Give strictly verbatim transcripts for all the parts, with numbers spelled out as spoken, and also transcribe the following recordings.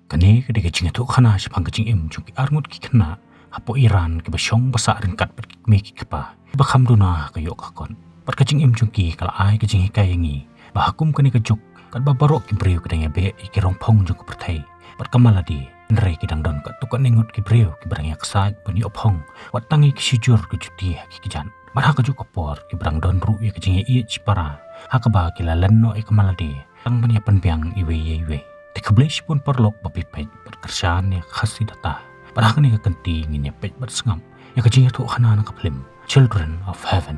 Kane ka dei ka jingïathuhkhana shaphang ka jingim jong ki arngut ki khynnah hapoh Iran kiba shong ba sah ryngkat bad ki kmie ki kpa kiba kham duna ha ka ïoh ka kot. Bad ka jingim jong ki ka la ai ka jinghikai ïa ngi ba ha kum kane ka juk katba baroh ki briew ki dang ïabeh ïa ki rongphong jong ka pyrthei bad ka malade, hynrei ki dang don katto katne ngut ki briew kiba dang ïaksaid ban ïoh phong wat tang ïa ki shijur ki juti ha ki kjat. Bad ha kajuh ka por kiba dang don ruh ïa ka jingïaieit shipara ha kaba ki la len noh ïa ka malade tang ban ïa pynbiang iwei ïa iwei. Te khublei shibun paralok ba phi peit bad kyrshan ïa ka Khasi Data. Bad ha kane ka kynti ngin ïa peit bad sngap ïa ka jingïathuhkhana na ka phlim Children of Heaven.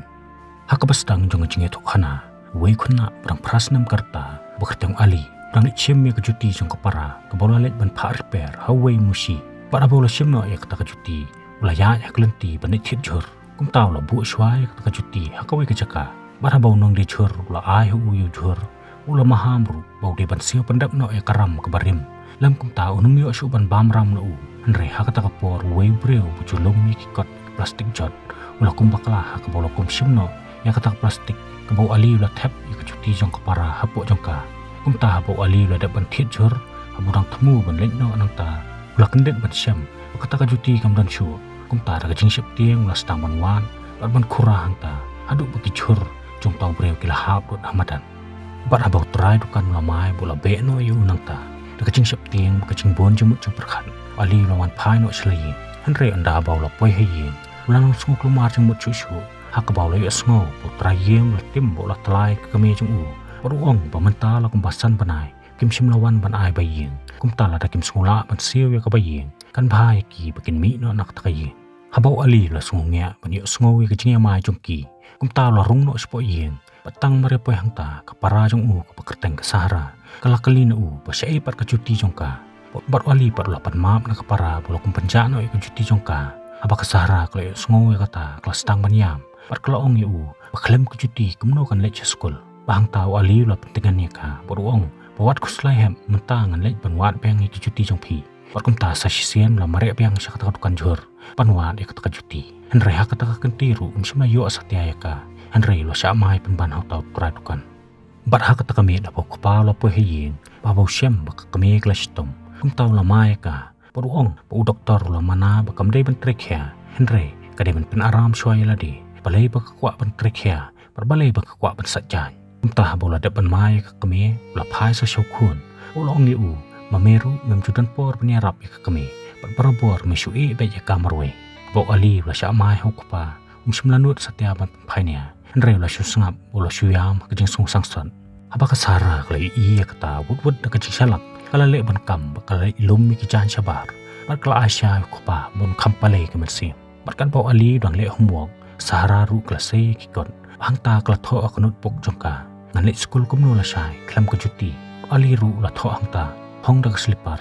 Ha kaba sdang jong ka jingïathuhkhana, uwei u khynnah ba dang phra snem ka rta ba kyrteng u Ali u dang leit shim ïa ka juti jong ka para kaba u la leit ban phah repair ha uwei u mushi. Bad haba u la shim noh ïa kata ka juti, u la ïaid ha ka lynti ban leit thied jhur. Kumta u la buh shuwa ïa kata ka juti ha kawei ka jaka. Bad haba u nongdie jhur u la ai ha u ïa u jhur, u la maham ruh ba u dei ban siew pyndep noh ïa ka ram kaba rim. Lym kumta un ym ïoh shuh ban bam ram la u. Hynrei ha kata ka por uwei u briew ba ju lum ïa ki kot ki plastik jot u la kum bakla ha kaba u la kum shim noh ïa kata ka plastik kaba u Ali u la thep ïa ka juti jong ka para hapoh jong ka. Kumta haba u Ali u la dep ban thied jhur, haba u dang thmu ban leit noh nangta, u la kyndit ban shem ba kata ka juti kam don shuh. Kumta da ka jingsheptieng u la sdang ban wad bad ban khura hangta haduh ba ki jhur jong uta u briew ki la hap lut ha madan. Bad haba u trai dukan u la mai ba u la beh noh ïa u nangta, da ka jingsheptieng bad ka jingbun jingmut jingpyrkhat, u Ali u la wan phai noh sha la ïing. Hynrei ynda ba u la poi ha ïing, u la nang sngew kulmar jingmut shuh shuh ha kaba u la ïohsngew ba u trai ïing u la tim ba u la tyllai ïa ka kmie jong u bad u ong ba mynta la kumba san bnai kim shym la wan ban ai ba ïing. Kumta lada kim sngewlah ban siew ïa kaba ïing, kan bha ïa ki ba kin mih noh na kata ka ïing. Haba u Ali u la sngew ngiah ban ïohsngew ïa ka jingïamai jong ki, kumta u la rung noh shapoh ïing. Bad tang mar ïa poi hangta, ka para jong u kaba kyrteng ka Sahara ka la kylli na u ba shaei pat ka juti jong ka. Bad u Ali pat u la pan map na ka para ba u la kum pynjah noh ïa ka juti jong ka. Haba ka Sahara ka la ïohsngew ïa kata, ka la sdang ban ïam bad ka la ong ïa u ba khlem ka juti kumno kan leit sha skul. Bad hangta u Ali u la pyntngen ïa ka bad u ong ba wat khuslai hep, mynta ngan leit ban wad biang ïa ki juti jong phi. Bad kumta sa shisien u la mareh biang sha kata ka dukan jhur ban wad ïa kata ka juti. Hynrei ha kata ka kynti ruh um shym la ïoh satia ïa ka, hynrei u la shah mai pynban ha uta u trai dukan. Bad ha kata ka miet haba u kpa u la poi ha ïing, bad haba u shem ba ka kmie ka la shitom, kumta u la mai ïa ka bad u ong ba u doktor u la mana ba kam dei ban trei khia, hynrei ka dei ban pynaram shuwa ïa lade, balei ba ka kwah ban trei khia bad balei ba ka kwah ban sait jaiñ. Kumta haba u la dep ban mai ïa ka kmie, u la phai sa sha u khun. U la ong ïa u, ma me ruh mem ju don por ban ïarap ïa ka kmie, bad barabor me shu ïeh beit ïa ka marwei. Bad u Ali u la shah mai ha u kpa, um shym la nud satia ban pynphai nia. Hynrei u la shu sngap, u la shu ïam ha ka jingsngewsih sot. Haba ka Sahara ka la ïohi ïa kata, wut wut da ka jingshalak ka la leh ban kam bad ka la leit lum ïa ki jaiñ shabar. Bad ka la ai sha u kpa ba un kham pale ïa ka mynsiem. Bad katba u Ali u dang leh homework, Sahara ruh ka la sei ïa ki kot. Hangta ka la thoh ha ka notebook jong ka, ngan leit skul kumno lashai khlem ka juti. U Ali ruh u la thoh hangta, phong da ka slipar.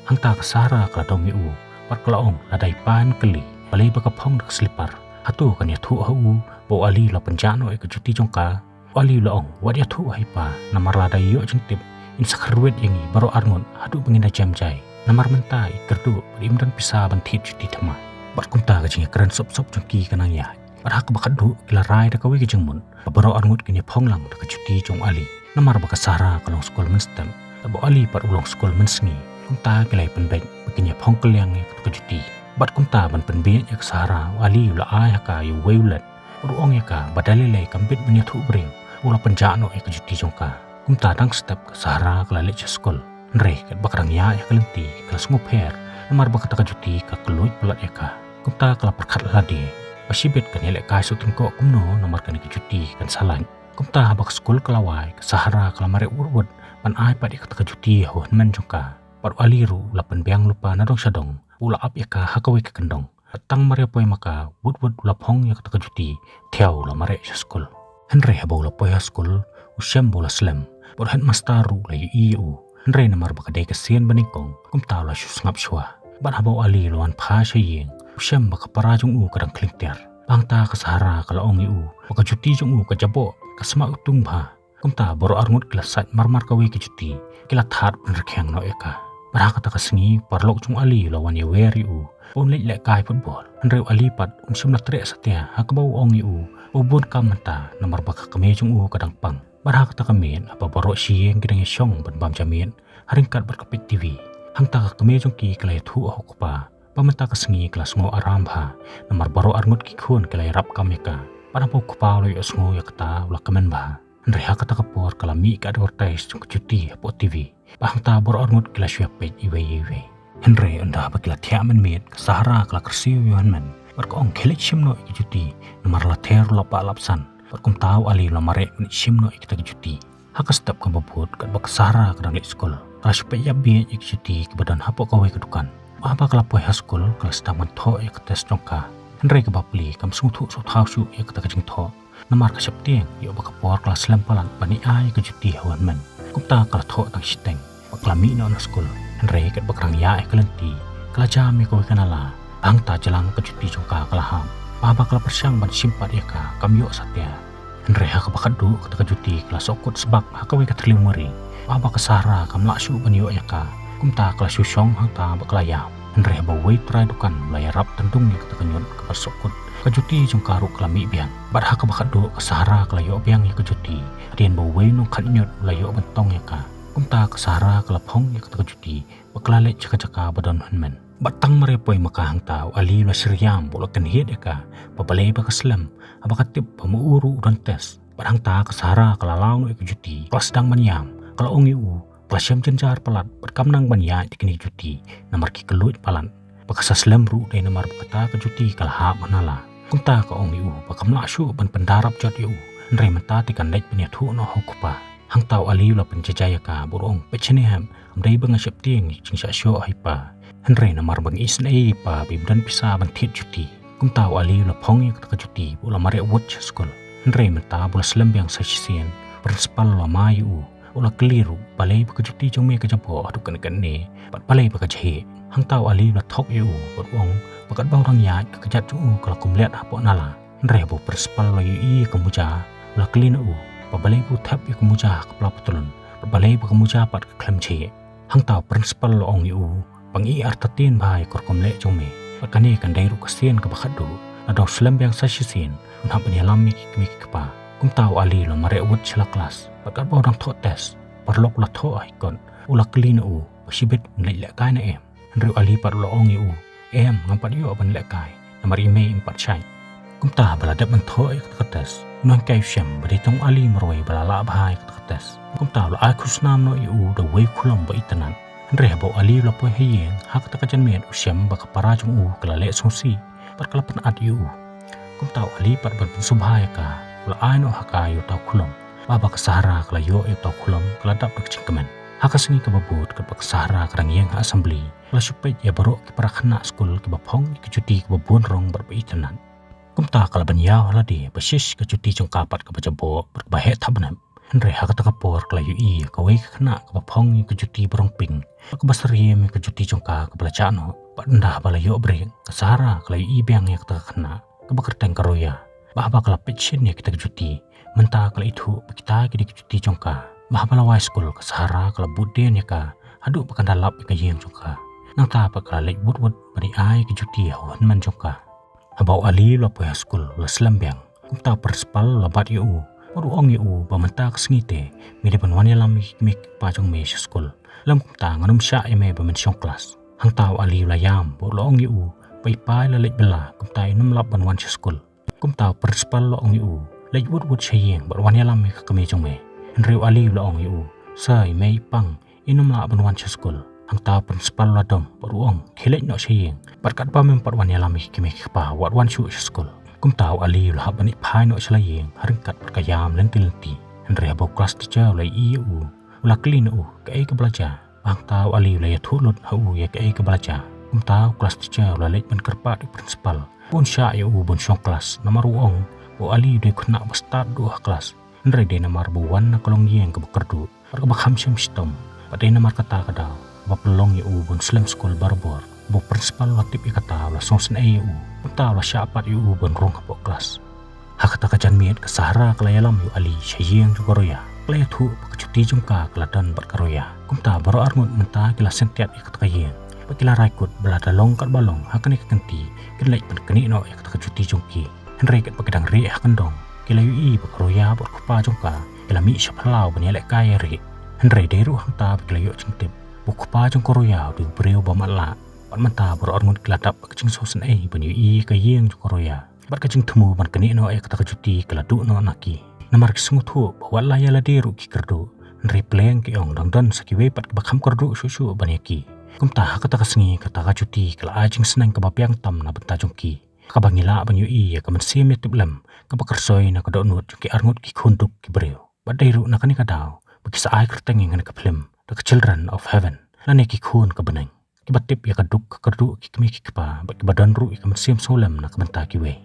Hangta ka Sahara ka la dom ïa u bad ka la ong, lada i pa yn kylli balei ba ka phong da ka slipar, hato kan ïathuh ha u ba u Ali u la pynjah noh ïa ka juti jong ka? U Ali u la ong, wat ïathuh ha i pa, namar lada i ïoh jingtip, in sa kyrwit ïa ngi baroh arngut haduh ba ngin da jem jai. Namar mynta i kyrduh bad im don pisa ban thied juti thymmai. Bad kumta ka jingïakren sop sop jong ki ka nang ïaid. Bad ha kaba khatduh ki la rai da kawei ka jingmut ba baroh arngut kin ïa phong lang da ka juti jong u Ali. Namar ba ka Sahara ka long skul mynstep, bad u Ali pat u long skul mynsngi. Kumta ki la ïa pynbeit ba kin ïa phong kylliang ïa kata ka juti. Bad kumta ban pynbieit ïa ka Sahara, u Ali u la ai ha ka ïa uwei u lad bad u ong ïa ka ba da lei lei kam bit ban ïathuh briew ba u la pynjah noh ïa ka juti jong ka. Kumta dang step ka Sahara ka la leit sha skul. Hynrei katba ka dang ïaid ha ka lynti ka la sngewpher, namar ba kata ka juti ka kylluid palat ïa ka. Kumta ka la pyrkhat lade ba shibit kan ïalehkai shuh tyngkoh kumno namar kane ka juti kan sa lait. Kumta haba ka skul ka la wai, ka Sahara ka la mareh wut wut ban ai pat ïa kata ka juti ha u hynmen jong ka. Bad u Ali ruh u la pynbiang lypa na dong sha dong, u la ap ïa ka ha kawei ka kyndong. Bad tang mar ïa poi ma ka, wut wut u la phong ïa kata ka juti, thiaw u la mareh sha skul. Hynrei haba u la poi ha skul, u shem ba u la slem bad u headmaster ruh u la ïohi ïa u. Hynrei namar ba ka dei ka sien banyngkong, kumta u la shu sngap shuwa. Bad haba u Ali u la wan phai sha ïing, u shem ba ka para jong u ka dang khlieng tiar. Bad hangta ka Sahara ka la ong ïa u ba ka juti jong u ka jaboh, ka sma u tung bha. Kumta baroh arngut ki la sait marmar kawei ka juti, ki la thad ban rkhiang noh ïa ka. Bad ha kata ka sngi u paralok jong u Ali u la wan ïawer ïa u ba un leit lehkai football. Hynrei u Ali pat um shym la treh satia ha kaba u ong ïa u ba u bun kam mynta namar ba ka kmie jong u ka dang pang. Bad ha kata ka miet haba baroh shi ïing ki dang ïashong ban bam ja miet ha ryngkat bad ka peit TV, Hangta ka kmie jong ki ka la ïathuh ha u kpa ba mynta ka sngi ka la sngew aram bha, namar baroh arngut ki khun ki la ïarap kam ïa ka. Bad haba u kpa u la ïohsngew ïa kata u la kmen bha. Hynrei ha kata ka por ka la mih ka advertise jong ka juti hapoh T V. Bad hangta baroh arngut ki la shu ïa peit iwei ïa iwei. Hynrei ynda ba ki la thiah mynmiet, ka Sahara ka la kyrsiew ïa u hynmen. Bad ka ong, khie leit shim noh ïa ka juti, namar la ther u lapbah lapsan. Bad kumta u Ali u la mareh ban leit shim noh ïa kita ki juti. Ha ka step kaba bud, katba ka Sahara ka dang leit skul, ka la shu peit ïa bieit ïa ka juti kaba don hapoh kawei ka dukan. Bad haba ka la poi ha skul, ka la sdang ban thoh ïa ka test jong ka. Hynrei kaba plie, kam sngewthuh sngewthaw shuh ïa kata ka jingthoh. Namar ka sheptieng, ïoh ba ka por ka la slem palat ban ïa ai ïa ka juti ha u hynmen. Kumta ka la thoh tang shiteng bad ka la mih noh na skul. Hynrei katba ka dang ïaid ha ka lynti, ka la jam ïa kawei ka nala. Hangta jlang ka juti jong ka ka la hap. Bad haba ka la pyrshang ban shim pat ïa ka, kam ïoh satia. Hynrei ha kaba khatduh kata ka juti ka la sohkut sbak ha kawei ka thliew mari. Bad haba ka Sahara kam lah shuh ban ïoh ïa ka, kumta ka la shu shong hangta bad ka la ïap. Hynrei haba uwei u trai dukan u la ïarap tyndong ïa kata ka ñiut kaba sohkut, ka juti jong ka ruh ka la mih biang. Bad ha kaba khatduh ka Sahara ka la ïoh biang ïa ka juti. Hadien ba uwei u nongkhat ñiut u la ïoh ban tong ïa ka. Kumta ka Sahara ka la phong ïa kata ka juti bad ka la leit sha ka jaka ba don u hynmen. Bad tang mar ïa poi ma ka hangta, u Ali u la shyrïam bad u la kynhied ïa ka ba balei ba ka slem, haba ka tip ba ma u ruh u don test. Bad hangta ka Sahara ka la law noh ïa ka juti, ka la sdang ban ïam. Ka la ong ïa u, ka la shem jynjar palat bad kam nang ban ïaid da kine ki juti, namar ki kylluid palat. Ba ka sa slem ruh dei namar ba kata ka juti ka la hap ha nala. Kumta ka ong ïa u ba kam lah shuh ban pyndarap jot ïa u. Hynrei mynta te kan leit ban ïathuh noh ha u kpa. Hangta u Ali u la pynjajai ïa ka bad u ong, peit shane hep, ym dei ba nga sheptieng ïa ka jingshah shoh ha i pa. Hynrei namar ba nga isynei ïa i pa ba im don pisa ban thied juti. Kumta u Ali u la phong ïa kata ka juti bad u la mareh wut sha skul. Hynrei mynta ba u la slem biang sa shisien, u principal u la mai ïa u. U la kylli ruh, balei ba ka juti jong me ka jaboh haduh katne katne, bad balei ba ka jhieh. Hangta u Ali u la thok ïa u bad u ong ba katba u dang ïaid, ka kjat jong u ka la kumleit hapoh nala. Hynrei haba u principal u la ïohi ïa ka muja, u la kylli na u ba balei ba u thep ïa ka muja ha ka pla patlun, bad balei ba ka muja pat ka khlem jhieh. Hangta u principal u la ong ïa u ba nga ïohi artatien bha ïa ka rukom leh jong me. Bad kane kan dei ruh ka sien kaba khatduh. Lada u slem biang sa shisien, un hap ban ïalam ïa ki kmie ki kpa. Kumta u Ali u la mareh wut sha la klas. Bad katba u dang thoh test, paralok u la thoh ha i kot. U la kylli na u ba shibit un leit lehkai ne em. Hynrei u Ali pat u la ong ïa u, em, ngam pat ïoh ban lehkai, namar i mei im pat shait. Kumta ba la dep ban thoh ïa kata ka test, u nonghikai u shem ba dei tang u Ali marwei ba la lah bha ïa kata ka test. Kumta u la ai khusnam noh ïa u da uwei u khulom ba itynnad. Hynrei haba u Ali u la poi ha ïing, ha kata ka janmiet u shem ba ka para jong u ka la leh sngewsih bad ka la pynat ïa u. Kumta u Ali pat ban pynsngewbha ïa ka, u la ai noh ha ka ïa uta u khulom. Bad haba ka Sahara ka la ïoh ïa uta u khulom, ka la dap da ka jingkmen. Ha ka sngi kaba bud, katba ka Sahara ka dang ïeng ha assembly, ka la shu peit ïa baroh ki para khynnah skul kiba phong ïa ki juti kiba bun rong bad ba itynnad. Kumta ka la ban ïaw ha lade ba shish ka juti jong ka pat kaba jaboh bad kaba heh thapnep. Hynrei ha kata ka por ka la ïohi ïa kawei ka khynnah kaba phong ïa ka juti ba rong pink bad kaba syriem ïa ka juti jong ka kaba la jah noh. Bad ynda ba la ïoh break, ka Sahara ka la ïohi biang ïa kata ka khynnah kaba kyrteng ka Roya. Bad haba ka la peit shen ïa kita ki juti, mynta ka la ithuh ba kita ki dei ki juti jong ka. Bad haba la wai skul, ka Sahara ka la bud dien ïa ka haduh ba kan da lap ïa ka ïing jong ka. Nangta pat ka la leit wut wut ban ïa ai ki juti ha u hynmen jong ka. Haba u Ali u la poi ha skul u la slem biang. Kumta u principal u la bat ïa u bad u ong ïa u ba mynta ka sngi te me dei ban wan ïalam ïa ki kmie ki kpa jong me sha skul. Lym kumta ngan ym shah ïa me ba men shong klas. Hangta u Ali u la ïam bad u la ong ïa u ba i pa i la leit bylla, kumta in ym lap ban wan sha skul. Kumta u principal u la ong ïa u, leit wut wut sha ïing bad wan ïalam ïa ka kmie jong me. Hynrei u Ali u la ong ïa u, sir, i mei i pang, in ym lah ban wan sha skul. Hangta u principal u la dom bad u ong, khie leit noh sha ïing, bad katba mem pat wan ïalam ïa ki kmie ki kpa, wat wan shuh sha skul. Kumta u Ali u la hap ban ïaid phai noh sha la ïing ha ryngkat bad ka ïam lynti lynti. Hynrei haba u class teacher u la ïohi ïa u, u la kylli na u kaei kaba la jia. Hangta u Ali u la ïathuh lut ha u ïa kaei kaba la jia. Kumta u class teacher u la leit ban kyrpad ïa u principal ba un shah ïa u ban shong klas, namar u ong ba u Ali u dei u khynnah ba stad duh ha klas. Hynrei dei namar ba u wan na ka longïing kaba kyrduh bad kaba kham shem shitom, bad dei namar kata ka daw ba pynlong ïa u ban slem skul barabor. Ba u principal u la tip ïa kata u la sngewsynei ïa u. Kumta u la shah pat ïa u ban rung hapoh klas. Ha kata ka janmiet ka Sahara ka la ïalam ïa u Ali sha ïing jong ka Roya. Ka la ïathuh ba ka juti jong ka ka la don bad ka Roya. Kumta baroh arngut mynta ki la sngewtiat ïa kata ka ïing bad ki la rai kut ba lada long katba long ha kane ka kynti kin leit ban knieh noh ïa kata ka juti jong ki. Hynrei katba ki dang rieh ha kyndong, ki la ïohi ba ka Roya bad u kpa jong ka ki la mih sha phyllaw ban ïalehkai ïarieh. Hynrei dei ruh hangta ba ki la ïoh jingtip U kpa jong ka Roya u dei u briew ba matlah. Bad mynta baroh arngut ki la dap ka jingsngewsynei ban ïohi ïa ka ïing jong ka Roya. Bad ka jingthmu ban knieh noh ïa kata ka juti ka la duh noh na ki. Namar ki sngewthuh ba wat la ïa lade ruh ki kyrduh, hynrei pleng ki ong dang don sa kiwei pat kiba kham kyrduh shuh shuh ban ïa ki. Kumta ha kata ka sngi kata ka juti ka la ai jingsneng kaba biang tam na bynta jong ki. Kaba ngi lah ban ïohi ïa ka mynsiem ïatiplem kaba kyrsoi na ka dohnud jong ki arngut ki khun duk ki briew. Bad dei ruh na kane ka daw ba ki sa ai kyrteng ïa kane ka phlim da ka Children of Heaven, lane ki khun ka bneng. Kiba tip ïa ka duk ka kyrduh ki kmie ki kpa bad kiba don ruh ïa ka mynsiem sngewlem na ka bynta kiwei.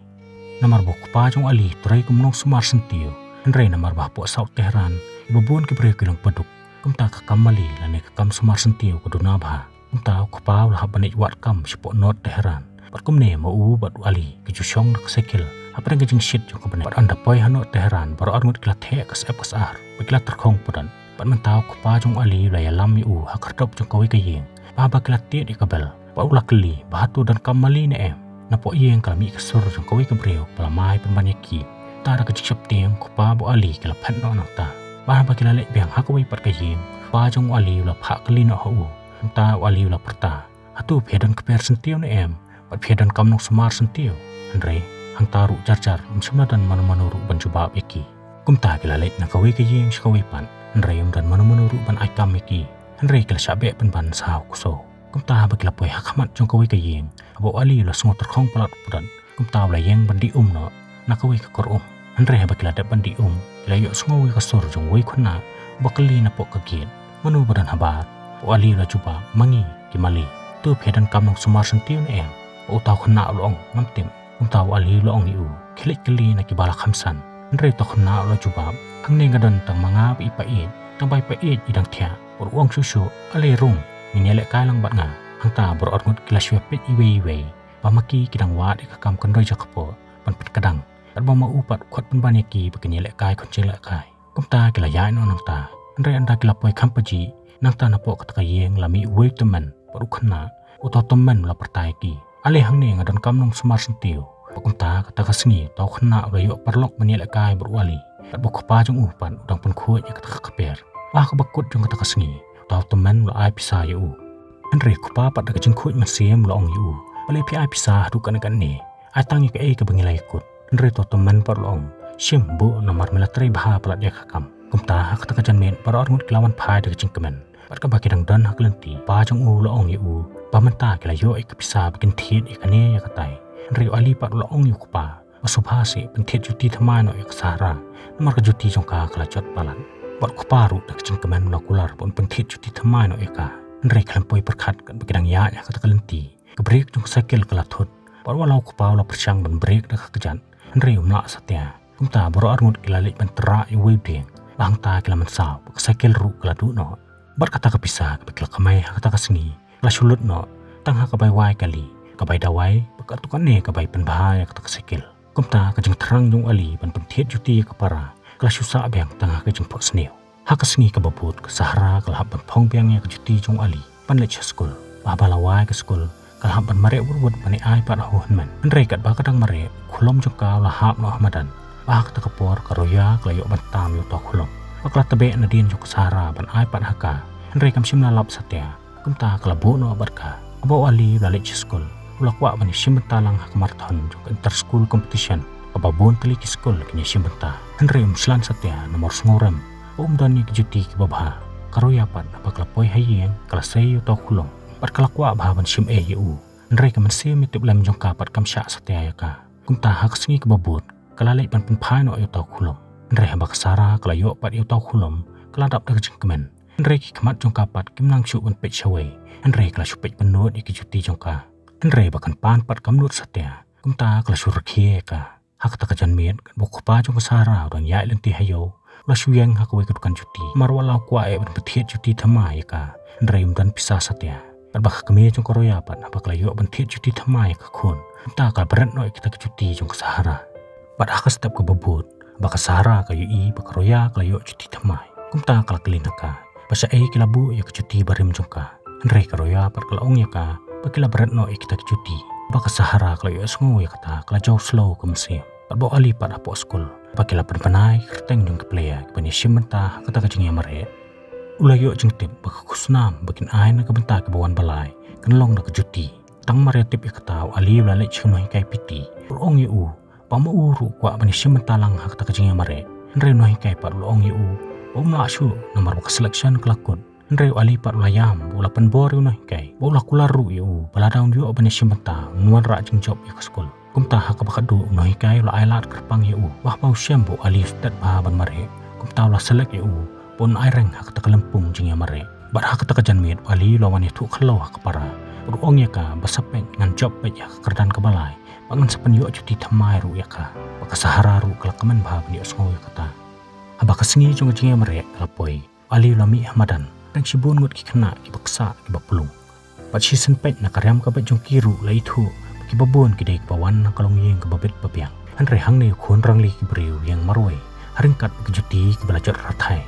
Namar ba u kpa jong u Ali u trei kum u nongsumar syntiew, hynrei namar ba hapoh South Tehran kiba bun ki briew ki long baduk, kumta ka kam mali lane ka kam sumar syntiew ka duna bha. Kumta u kpa u la hap ban leit wad kam shapoh North Tehran. Bad kumne ma u bad u Ali ki ju shong da ka cycle hapdeng ka jingshit jong ka bneng. Bad ynda poi ha North Tehran baroh arngut ki la theh ka syep ka sar bad ki la tyrkhong pudot. Bad mynta u kpa jong u Ali u la ïalam ïa u ha khyrdop jong kawei ka ïing, ba haba ki la tied ïa ka bell bad u la kylli ba hato donkam mali ne em. Napoh ïing ka la mih ka sur jong kawei ka briew ba la mai pynban ïa ki. Te da ka jingsheptieng u kpa bad u Ali ki la phet noh nangta. Bad haba ki la leit biang ha kawei pat ka ïing, u kpa jong u Ali u la phah kylli noh ha u. Hangta u Ali u la pyrta, hato phi ïa don kper syntiew ne em? Bad phi ïa donkam nongsumar syntiew? Hynrei hangta ruh jar jar ym shym la don mano mano ruh ban jubab ïa ki. Kumta ki la leit na kawei ka ïing sha kawei pat, hynrei ym don mano mano ruh ban ai kam ïa ki. Hynrei ki la shah beh pynban sa ha u ksew. Kumta haba ki la poi ha khmat jong kawei ka ïing, haba u Ali u la sngew tyrkhong palat pudot, kumta u la ïeng ban dih um noh na kawei ka kur um. Hynrei haba ki la dep ban dih um, ki la ïohsngew ïa ka sur jong uwei u khynnah uba kylli napoh ka gate, mano ba don habar? U Ali u la jubab, ma ngi ki mali. Te phi ïa donkam nongsumar syntiew ne em? Bad uta u khynnah u la ong, ngam tip. Kumta u Ali u la ong ïa u, khie leit kylli na kiba la kham san. Hynrei uta u khynnah u la jubab, hangne nga don tang ma nga bad i paid, tang ba i paid i dang thiah. Bad u ong shuh shuh, ale rung, ngin ïalehkai lang bad nga. Hangta baroh arngut ki la shu ïapeit iwei iwei ba ma ki ki dang wad ïa ka kam kyndoi jakpoh ban pynkdang, bad ba ma u pat u khot pynban ïa ki ba kin ïalehkai khun jinglehkai. Kumta ki la ïaid noh nangta. Hynrei ynda ki la poi kham pajih, nangta napoh kata ka ïing la mih uwei u tymmen bad u khynnah. Uta u tymmen u la pyrta ïa ki, ale hangne nga donkam nongsumar syntiew. Bad kumta kata ka sngi uta u khynnah u la ïoh paralok ban ïalehkai bad u Ali. Bad u kpa jong u pat u dang pynkhuid ïa kata ka kper. Bad ha kaba kut jong kata ka sngi uta u tymmen u la ai pisa ïa u. Hynrei u kpa pat da ka jingkhuid mynsiem u la ong ïa u, balei phi ai pisa haduh katne katne? Ai tang ïa kaei kaba ngi la ïakut. Hynrei uta u tymmen pat u la ong, shim, buh namar me la trei bha palat ïa ka kam. Kumta ha kata ka janmiet baroh arngut ki la wan phai da ka jingkmen. Bad kaba ki dang don ha ka lynti, u kpa jong u u la ong ïa u ba mynta ki la ïoh ïa ka pisa ba kin thied ïa kane ïa katai. Hynrei u Ali pat u la ong ïa u kpa ba sngewbha seh pynthied juti thymmai noh ïa ka Sahara, namar ka juti jong ka ka la jot palat. Bad u kpa ruh da ka jingkmen u la kular ban pynthied juti thymmai noh ïa ka. Hynrei khlem poi pyrkhat katba ki dang ïaid ha kata ka lynti, ka brake jong ka cycle ka la thut. Bad wat la u kpa u la pyrshang ban brake da ka kjat, hynrei um lah satia. Kumta baroh arngut ki la leit ban trah ïa uwei u dieng, bad hangta ki la mynsaw ba ka cycle ruh ka la duh noh. Bad kata ka pisa kaba ki la kamai ha kata ka sngi ka la shu lut noh tang ha ka bai wai kali, ka bai dawai bad katto katne ka bai pynbha ïa kata ka cycle. Kumta ka jingthrang jong u Ali ban pynthied juti ïa ka para ka la shu sah biang tang ha ka jingphohsniew. Ha ka sngi kaba bud ka Sahara ka la hap ban phong biang ïa ka juti jong u Ali ban leit sha skul. Bad haba la wai ka skul ka la hap ban mareh wut wut ban ïa ai pat ha u hynmen. Hynrei katba ka dang mareh, u khulom jong ka u la hap noh ha madan. Bad ha kata ka por ka Roya ka la ïoh ban tam ïa uta u khulom. Bad ka la tbeh nadien jong ka Sahara ban ai pat ha ka, hynrei kam shym la lap satia. Kumta ka la buh noh bad ka. Haba u Ali u la leit sha skul, u la kwah ban ïashim bynta lang ha ka marathon jong ka inter school competition kaba bun tylli ki skul kin ïashim bynta. Hynrei um shlan satia namar u sngewrem ba um don ïa ki juti kiba bha. Ka Roya pat haba ka la poi ha ïing ka la sei ïa uta u khulom bad ka la kwah bha ban shim ei ïa u. Hynrei ka mynsiem ïatiplem jong ka pat kam shah satia ïa ka. Kumta ha ka sngi kaba bud ka la leit ban pynphai noh ïa uta u khulom. Hynrei haba ka Sahara ka la ïoh pat ïa uta u khulom, ka la dap da ka jingkmen. Hynrei ki khmat jong ka pat kim nang shuh ban peit shawei. Hynrei ka la shu peit pynnud ïa ki juti jong ka. Hynrei ba kan pan pat kam nud satia. Kumta ka la shu rkhie ïa ka. Ha kata ka janmiet katba u kpa jong ka Sahara u dang ïaid lynti ha ïew, u la shu ïeng ha kawei ka dukan juti. Namar wat la u kwah eh ban pynthied juti thymmai ïa ka, hynrei um don pisa satia. Katba ka kmie jong ka Roya pat haba ka la ïoh ban thied juti thymmai ïa ka khun, kumta ka la bret noh ïa kita ki juti jong ka Sahara. Bad ha ka step kaba bud, ba ka Sahara ka ïohi ba ka Roya ka la ïoh juti thymmai, kumta ka la kylli na ka ba shaei ki la buh ïa ka juti barim jong ka. Hynrei ka Roya pat ka la ong ïa ka ba ki la bret noh ïa kita ki juti. Ba ka Sahara ka la ïohsngew ïa kata ka la jaw slow ka mynsiem. Bad ba u Ali pat hapoh skul ba ki la pynbna ïa ki kyrteng jong ki player kiban ïashim bynta ha kata ka jingïamareh. U la ïoh jingtip ba ka khusnam ba kin ai na ka bynta kaba wan ba lai kan long da ka juti. Tang mar ïa tip ïa kata, u Ali u la leit sha u nonghikai P T. U ong ïa u ba ma u ruh u kwah ban ïashim bynta lang ha kata ka jingïamareh. Hynrei u nonghikai pat u la ong ïa u ba um lah shuh namar ba ka selection ka la kut. Hynrei u Ali pat u la ïam, u la pynbor ïa u nonghikai, u la kular ruh ïa u ba lada un ïoh ban ïashim bynta, un wanrah jingjop ïa ka skul. Kumta ha kaba khatduh u nonghikai u la ai lad kyrpang ïa u, ba haba u shem ba u Ali u stet bha ban mareh, kumta u la select ïa u ba un aireng ha kata ka lympung jingïamareh. Bad ha kata ka janmiet u Ali u la wan ïathuh khyllew ha ka para, bad u ong ïa ka ba sa peit ngan jop peit ïa ka kyrdan kaba lai, bad ngan sa pynïoh juti thymmai ruh ïa ka, ba ka sahara ruh ka la kmen bha ban ïohsngew ïa kata. Haba ka sngi jong ka jingïamareh ka la poi, u Ali u la mih ha madan, pdeng shibun ngut ki khynnah kiba ksah kiba plung. Bad shisien peit na ka riam ka beit jong ki ruh la ithuh ba kiba bun ki dei kiba wan na ka longïing kaba bit ba biang. Hynrei hangne u khun rangli ki briew u ïeng marwei ha ryngkat ki juti kiba la jot rathai.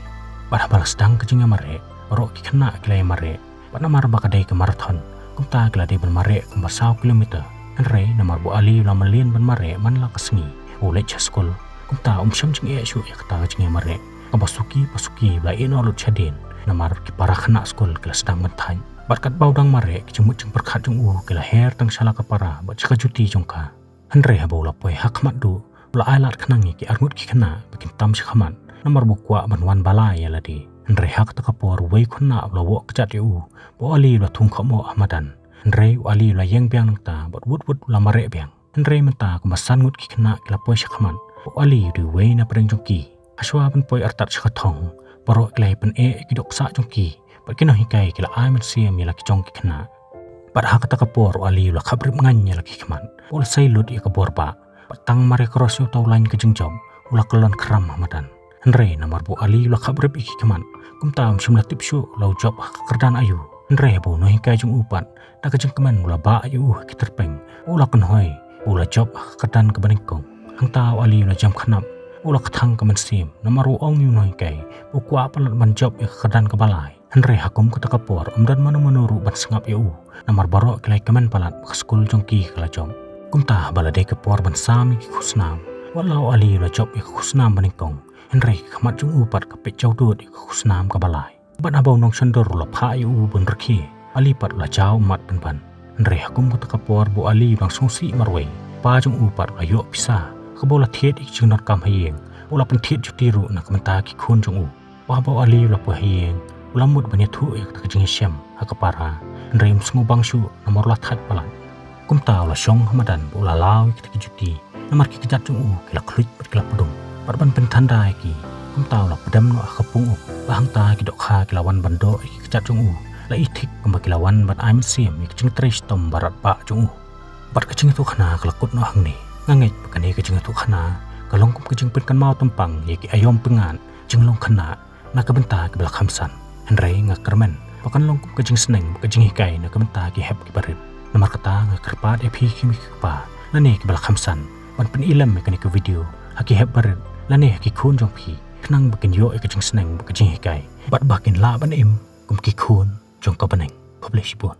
Bad haba la sdang ka jingïamareh, baroh ki khynnah ki la ïamareh. Bad namar ba ka dei ka marathon, kumta ki la dei ban mareh kumba saw kilometer. Hynrei namar ba u Ali u la mlien ban mareh man la ka sngi ba u leit sha skul, kumta um shym jingeh shuh ïa kata ka jingïamareh. Kaba suki pa suki u la ïehnoh lut shadien, namar ki para khynnah skul ki la sdang ban thait. Bad katba u dang mareh, ki jingmut jingpyrkhat jong u ki la her tang sha la ka para bad sha ka juti jong ka. Hynrei haba u la poi ha khmat duh, u la ai lad khnang ïa ki arngut ki khynnah ba kin tam sha khmat, namar ba u kwah ban wan ba lai ïa lade. Hynrei ha kata ka por uwei u khynnah u la woh kjat ïa u ba u Ali u la thung khmoh ha madan. Hynrei u Ali u la ïeng biang nangta bad wut wut u la mareh biang. Hynrei mynta kumba san ngut ki khynnah ki la poi sha khmat, u Ali u dei uwei na pdeng jong ki. Hashwa ban poi artat sha ka thong, baroh ki la ïa pyneh ïa ki dohksah jong ki, bad ki nonghikai ki la ai mynsiem ïa la ki jong ki khynnah. Bad ha kata ka por u Ali u la khapbrip ngaiñ ïa la ki khmat, u la sei lut ïa ka bor bah, bad tang mar ïa cross ïa uta u lain ka jingjop, u la kyllon khram ha madan. Hynrei namar ba u Ali u la khapbrip ïa ki khmat, kumta um shym la tip shuh la u jop ha ka kyrdan aïu. Hynrei haba u nonghikai jong u pat da ka jingkmen u la bah ïa u ha ki tyrpeng, u la kynhoi ba u la jop ha ka kyrdan kaba nyngkong. Hangta u Ali u la jem khnap, u la kthang ka mynsiem, namar u ong ïa u nonghikai ba u kwah palat ban jop ïa ka kyrdan kaba lai. Hynrei ha kum kata ka por ym don mano mano ruh ban sngap ïa u, namar baroh ki la ïa kmen palat ba ka skul jong ki ka la jop. Kumta haba la dei ka por ban sam ïa ki khusnam, wat la u Ali u la jop ïa ka khusnam ba nyngkong, hynrei ka khmat jong u pat ka peit jawdud ïa ka khusnam kaba lai. Bad haba u nongshondur u la phah ïa u ban rkhie, u Ali pat u la jaw ummat pynban. Hynrei ha kum kata ka por ba u Ali u dang sngewsih marwei, u pa jong u pat u la ïoh pisa kaba u la thied ïa ki jingdonkam ha ïing, u la pynthied juti ruh na ka bynta ki khun jong u. Bad haba u Ali u la poi ha ïing, u la mut ban ïathuh ïa kata ka jingïashem ha ka para, hynrei um sngewbang shuh namar u la thait palat. Kumta u la shong ha madan bad u la law ïa kita ki juti, namar ki kjat jong u ki la khluit bad ki la pdung. Bad ban pynthanda ïa ki, kumta u la pdem noh ha ka pung um, bad hangta ki dohkha ki la wan ban doh ïa ki kjat jong u, la ithik kumba ki la wan ban ai mynsiem ïa ka jingtrei shitom barat bah jong u. Bad ka jingïathuhkhana ka la kut noh hangne. Nga ngeit ba kane ka jingïathuhkhana ka long kum ka jingpynkynmaw tympang ïa ki aïom pyngngad jinglong khynnah na ka bynta kiba la kham san. Hynrei nga kyrmen ba kan long kum ka jingsneng bad ka jinghikai na ka bynta ki hep kiba rit. Namar kata nga kyrpad ïa phi ki mei ki kpa lane kiba la kham san ban pynïalem ïa kane ka video ha ki hep ba rit lane ha ki khun jong phi, khnang ba kin ïoh ïa ka jingsneng bad ka jinghikai, bad ba kin lah ban im kum ki khun jong ka bneng. Khublei shibun.